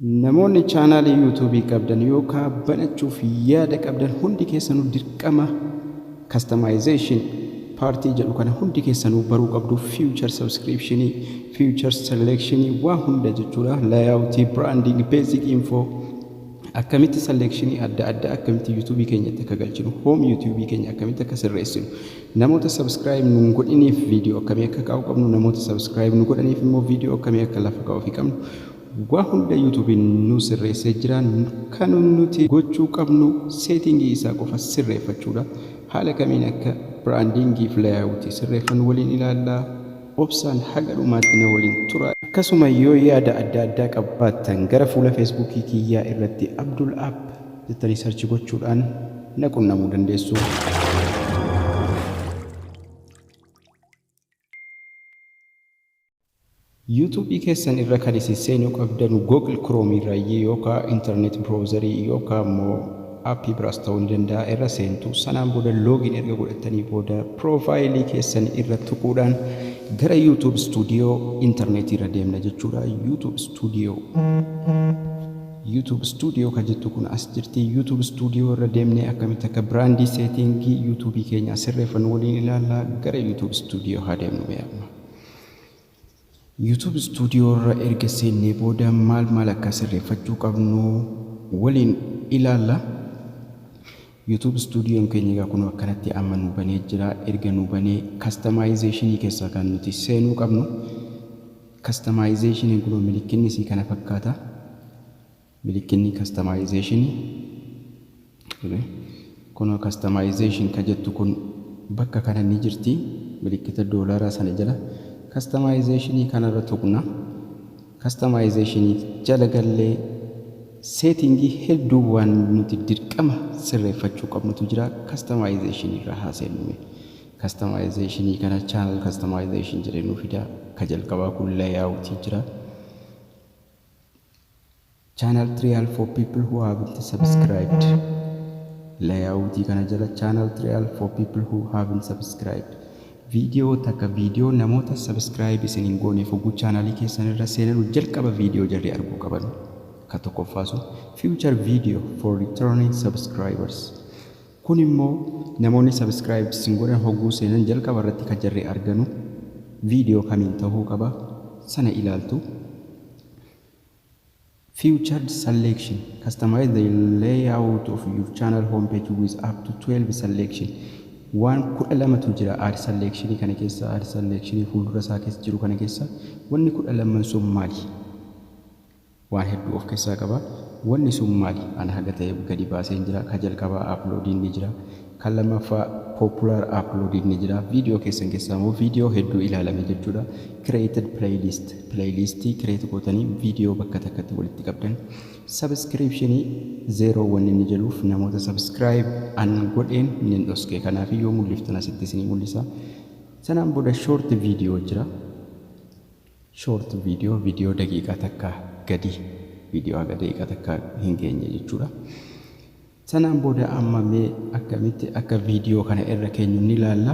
Namoonni chaanaalii YouTubeii qabdan yookaan banachuuf yaada qabdan hundi keessanuu dirqama customization partii jedhu kana hundi keessanuu baruu qabdu. Feature subscriptionii, feature selectionii, waa hunda jechuudha. Layoutii, branding, basic info, akkamitti selectionii adda addaa akkamitti YouTubeii keenyatti akka galchinu, home YouTubeii keenya akkamitti akka sirreessinu, namoota subscribe nu godhiniif viidiyoo akkamii akka kaa'uu qabnu, namoota subscribe nu godhaniif immoo viidiyoo akkamii akka lafa kaa'uu qabnu, waa hunda YouTubeiin nu sirreessee jira. Kan nuti gochuu qabnu settingii isaa qofa sirreeffachuudha. Haala kamiin akka brandingii fi layoutii sirreeffannu waliin ilaallaa. Obsaan haga dhumaatti na waliin tura. Akkasuma yoo yaada adda addaa qabaattan gara fuula Facebookii kiyyaa irratti Abdul App jettanii search gochuudhaan na qunnamuu dandeessu. YouTubeii keessan irra kan isin seenuu qabdanu Google Chrome irraayyee yookaan internet browserii yookaan immoo appii biraas ta'uu ni danda'a irra seentu. Sanaan booda login erga godhatanii booda profileii keessan irra tuquudhaan gara YouTube Studio intarneetii irra deemna jechuudha. YouTube Studio. YouTube Studio kan jettu kun as jirti. YouTube Studio irra deemnee akkamitti akka brandii settingii YouTubeii keenyaa sirreeffannu waliin ilaallaa. Gara YouTube Studio haa deemnu mee amma. YouTube Studio irra erga seennee booda maal maal akka sirreeffachuu qabnu waliin ilaalla. YouTube Studioon keenya egaa kun akkanatti amma nu banee jira. Erga nu banee customizationii keessaa kan nuti seenuu qabnu. Customizationiin kun milikkinni isii kana fakkaata. Milikkinni customizationii kun, customization ka jettu kun bakka kana ni jirti. Milikkita doolaaraa sana jala customizationii kanarra tuqna. Customizationii jala gallee settingii hedduu waan nuti dirqama sirreeffachuu qabnutu jira. Customizationii irra haa seennu. Customizationii kana channel customization jedhee nu fida. Ka jalqabaa kun layoutii jira. Channel trial for people who haven't subscribed. Layoutii kana jala channel trial for people who haven't subscribed. Viidiyoo takka, viidiyoo namoota subscribe isin hin gooneef hogguu chaanalii keessan irra seenanu jalqaba viidiyoo jarri arguu qaban. Ka tokkoffaa sun feature video for returning subscribers. Kun immoo namoonni subscribe isin godhan hogguu seenan jalqaba irratti kan jarri arganu viidiyoo kamiin ta'uu qaba, sana ilaaltu. Featured selection. Customize the layout of your channel homepage with up to 12 selection. Waan 12tu jira add selection kana keessa, add selection fuuldura isaa keessa jiru kana keessa. Wanni 12n sun maali? Waan hedduu of keessaa qaba. Wanni sun maali? Ana haga ta'e gadi baasee jira. Ka jalqabaa uploadiin ni jira. Kan lammaffaa popular uploadiin ni jira. Viidiyoo keessan keessaa immoo viidiyoo hedduu ilaalame jechuudha. Created playlist, playlistii create gootanii viidiyoo bakka takkatti walitti qabdan. Subscriptionii zero wanni inni jedhuuf namoota subscribe an godheen nin dhoske. Kanaaf yoo mul'iftan asitti isinii mul'isa. Sanaan booda short video jira. Short video, viidiyoo daqiiqaa takka gadi, viidiyoo haga daqiiqaa takka hin geenye jechuudha. Sanaan booda amma mee akkamitti akka viidiyoo kana irra keenyu ni ilaalla.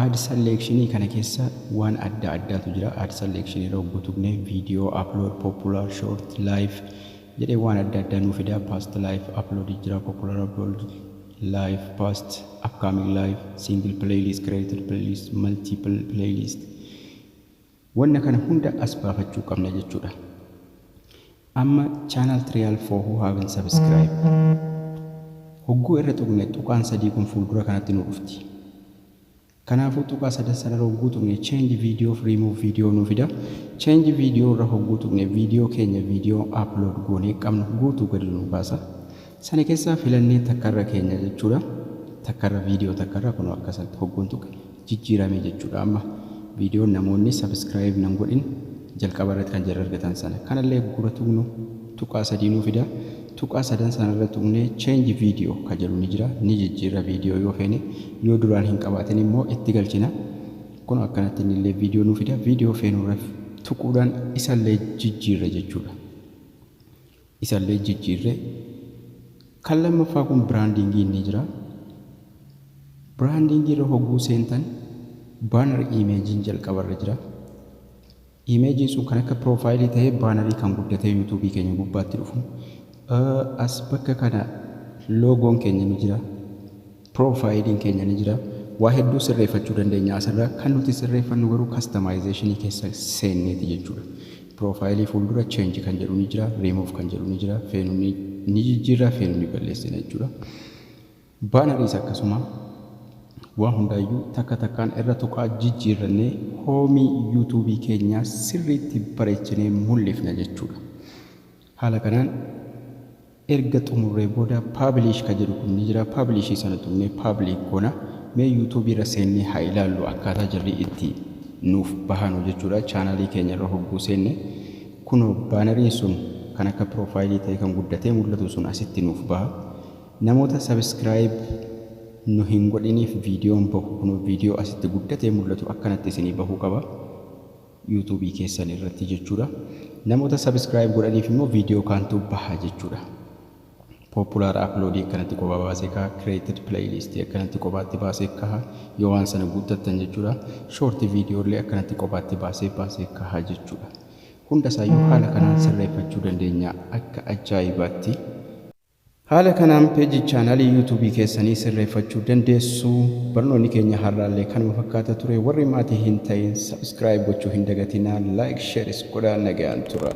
Add selectionii kana keessa waan adda addaatu jira. Add selectionii irra hogguu tuqne viidiyoo upload, popular, short, live jedhee waan adda addaa nuu fida. Past live upload jira, popular upload, live, past, upcoming live, single playlist, created playlist, multiple playlist. Wanna kana hunda as baafachuu qabna jechuudha. Amma channel trial for who haven't subscribed. Hogguu irra tuqne tuqaan sadii kun fuuldura kanatti nu dhufti. Kanaafuu tuqaa sadan sanarra hogguu tuqne change video fi remove video nu fida. Change video irra hogguu tuqne viidiyoo keenya, viidiyoo upload goonee qabnu guutuu gadi nu baasa. Sana keessaa filannee takkarra keenya jechuudha. Takkarra, viidiyoo takkarra kun akkasatti hogguun tuqe jijjiirame jechuudha. Amma viidiyoon namoonni subscribe nan godhin jalqaba irratti kan jarri argatan sana. Kanallee gura tuqnu tuqaa sadii nuu fida. Tuqaa sadan sanarra tuqnee change video ka jedhu ni jira. Ni jijjiirra viidiyoo yoo feene, yoo duraan hin qabaatin immoo itti galchina. Kun akkanatti inni illee viidiyoo nuu fida. Viidiyoo feenurra tuquudhaan isallee jijjiirra jechuudha. Isallee jijjiirre. Kan lammaffaa kun brandingii ni jira. Brandingii irra hogguu seentan banner imageiin jalqabarra jira. Imageiin sun kan akka profileii ta'ee bannerii kan guddatee YouTubeii keenya gubbaatti dhufu. As bakka kana logoon keenya ni jira. Profileiin keenya ni jira. Waa hedduu sirreeffachuu dandeenya asirraa. Kan nuti sirreeffannu garuu customizationii keessa seenneeti jechuudha. Profileii fuuldura change kan jedhu ni jira, remove kan jedhu ni jira, feenu ni jijjiirra, feenu ni balleessina jechuudha. Banneriis akkasuma waa hundaayyuu takka takkaan irra tuqaa jijjiirrannee homeii YouTubeii keenyaa sirriitti bareechinee mul'ifna jechuudha. Haala kanaan erga xumurree booda publish kan jedhu kun ni jira. Publishii sana tuqnee public goona. Mee YouTubeii irra seennee haa ilaallu akkaataa jarri itti nuuf bahanu jechuudha. Channelii keenya irra hogguu seenne kunoo banneriin sun kan akka profileii ta'e kan guddatee mul'atu sun asitti nuuf baha. Namoota subscribe nu hin godhiniif viidiyoon bahu kunoo viidiyoo asitti guddatee mul'atu akkanatti isinii bahuu qaba. YouTubeii keessan irratti jechuudha. Namoota subscribe godhaniif immoo viidiyoo kaantu baha jechuudha. Popular uploadii akkanatti kophaa baasee kaha, created playlistii akkanatti kophaatti baasee kaha yoo waan sana guuttattan jechuudha. Short viidiyoolee akkanatti kophaatti baasee baasee kaha jechuudha. Hunda isaayyuu haala kanaan sirreeffachuu dandeenya akka ajaa'ibaatti. Haala kanaan pageii channelii YouTubeii keessanii sirreeffachuu dandeessu. Barnoonni keenya har'aallee kanuma fakkaata ture. Warri maatii hin ta'in subscribe gochuu hin dagatinaa. Like, shareis godhaa, nagaan tura.